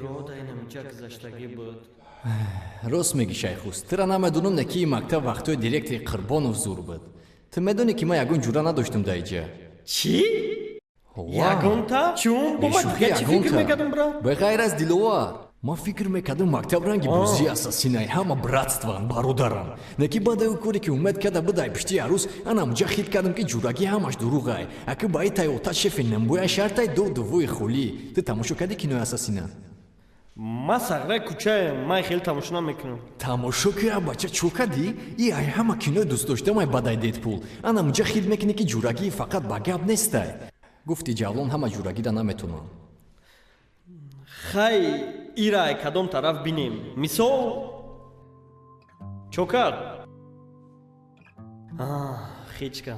Хотирот айнамиҷа гузаштагӣ буд. Рост мегӣ, шайхус, тура намедонам, не ки мактаб вақтҳои директори Қурбонов зур буд. Ту медонӣ, ки ман ягон ҷура надоштам дар иҷа. Чӣ? Ягонта? Чун бо ман дигар чӣ фикр мекардам, брат? Ба ғайр аз Диловар. Ман фикр мекардам, мактаб ранги бозии ассасинай, ҳама братствоан, бародарам. Не ки баъдаи ӯ коре, ки Умед карда буд ай пишти арӯс, анамуҷа хит кардам, ки ҷурагӣ ҳамаш дурӯғай. Аки ба и тайёта шефи намбоя шартай ду дувои холӣ. Ту тамошо кардӣ кинои ассасина? Ман сағраи кӯчаем, ман хеле тамошо намекунам. Тамошо ки, бача, чӯ кардӣ? И ай ҳама кинои дӯстдоштамай баъдай Дедпул. Анамуҷа хит мекунӣ, ки ҷурагӣ фақат ба гап нестай. Гуфти Ҷавлон, ҳама ҷурагида наметонанд. Хай, ира ай кадом тараф бинем? Мисол, чо кард? Хечка,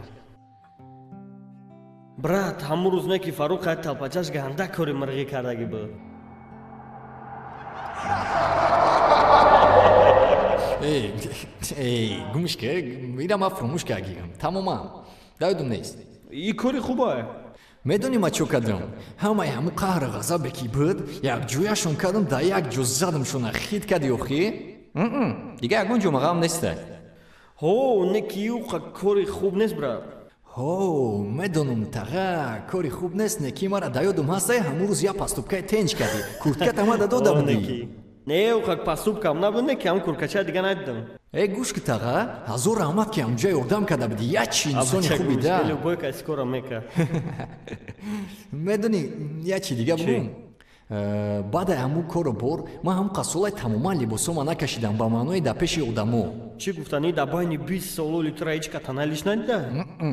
брат, ҳамун рӯз не ки Фаррух ай талпачаш ганда кори мирғӣ кардагӣ буд. Эй, гумш ки, ира ман фуромӯш кардагиам тамоман, даёдум нест. И кори хубае. Медонӣ, ман чо кардам? Ҳамаи ҳамун қаҳру ғазабе, ки буд, якҷояшон кардам, дар як ҷо задамшона. Хит кардӣ охӣ? Дига ягон ҷо мағам нестай. Ҳо, не ки уқа кори хуб нест, брат. Ҳо, медонам, таға, кори хуб нест, не ки мара даёдум ҳастай, ҳамун рӯз як поступкаи тенҷ кардӣ, куртката мада дода будӣ. Не, уқа поступкам набуд, не ки ҳамун курткача дига надидам. Э, гӯш ки, таға, ҳазор раҳмат, ки ҳамҷа ёрдам карда будӣ, як чи инсони хуби да. Любой каси кора мекард. Медонӣ, як чи дига бугум? Баъдаи ҳамун кору бор ман ҳамун қасолай тамоман либосома накашидам, ба маънои дар пеши одамо. Чӣ гуфтанӣ, дар байни 20 сололи тура ҳеҷ ка таналиш надида?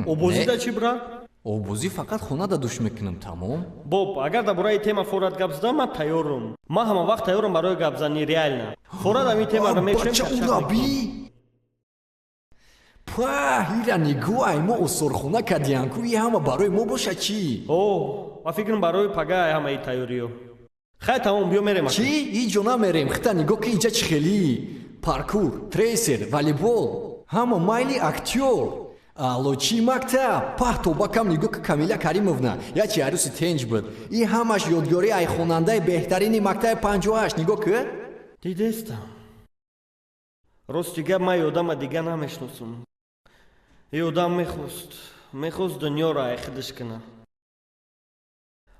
Обозида чӣ, брат? Обозӣ фақат хонада душ мекунам, тамом. Боб, агар дар бораи тема форат гап задам, ман тайёрам. Ман ҳама вақт тайёрам барои гапзанӣ, реально. Форат ҳамин темаро мешем. Урабӣ, па, ира нигоҳ, ай мо осорхона кардиям ку, и ҳама барои мо боша чӣ? О, ба фикрам, барои пага ҳамаи тайёриё. Хай, тамом, биё мерем. Чӣ? Иҷо намерем. Хита нигоҳ, ки иҷа чӣ хелӣ: паркур, трейсер, волейбол, ҳама майли, актёр, аълочии мактаб. Пах, тобакам, нигоҳ ки, Камила Каримовна ячи арӯси тенҷ буд. И ҳамаш ёдгорӣ ай хонандаи беҳтарини мактаби 58. Нигоҳ ки. Дидестам. Рости гап, ман ёдама дига намешносам. И одам мехост дунёро ай худаш кунад.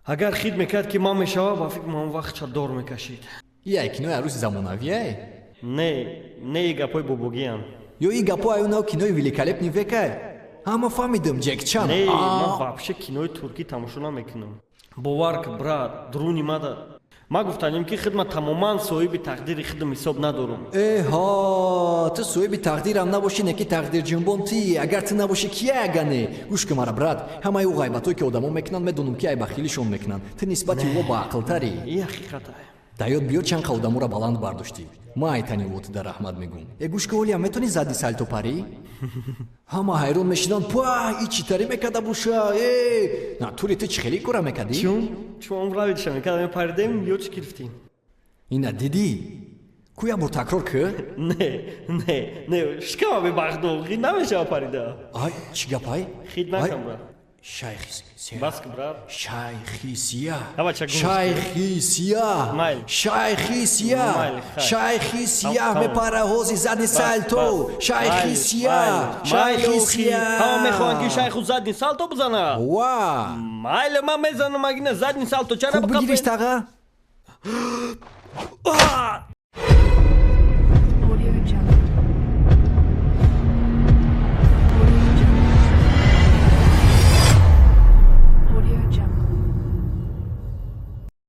Агар хид мекард, ки ман мешава, ба фикр, ман вақтча дор мекашид. И ай кинои арӯси замонавиай? Не, не, и гапҳои бобогиам. Ё и гапҳо аю нав кинои «Великолепный век» ай? Ҳама фаҳмидам, Ҷекчан. Не, ман вообще кинои туркӣ тамошо намекунам. Бовар ки, брат, дуруни мада ман гуфтанем, ки хидма тамоман соҳиби тақдири худам ҳисоб надорам. Эҳо, ту соҳиби тақдирам набошӣ, не ки тақдирҷунбон ти. Агар ту набошӣ, кия агане? Гӯш ки мара, брат, ҳамаи ӯ ғайбатое, ки одамо мекунанд, медонам, ки ай бахилишон мекунанд. Ту нисбати ӯ баақлтарӣ. И ҳақиқата. Дар ёд биёр, чанд қа одаморо баланд бардоштӣ. Ман айтани воту дар раҳмат мегӯм. Э, гӯш ки, олия метавонӣ задний сальто парӣ? Ҳама ҳайрон мешинанд: па, и чӣ тари мекарда боша? Э, натури ту чӣ хеле кора мекардӣ? Чун чун равидша мекардам, мепаридем, ёдш гирифтем. Ина дидӣ ку, як бор такрор ки. Не, не, не, шикама бебахту намешава парида. Ай, чӣ гапай? Хит накам, брат. Шайхи сия. Бас, брат. Шайхи сия. Шайхи сия. Шайхи сия. Шайхи сия. Мепара ҳози задний сальто. Шайхи сия. Шайхи сия. Ҳама мехоҳанд, ки шайху задний сальто бизана. Ва. Майли, ман мезанам агина задний сальто. Чара бигириш, таға.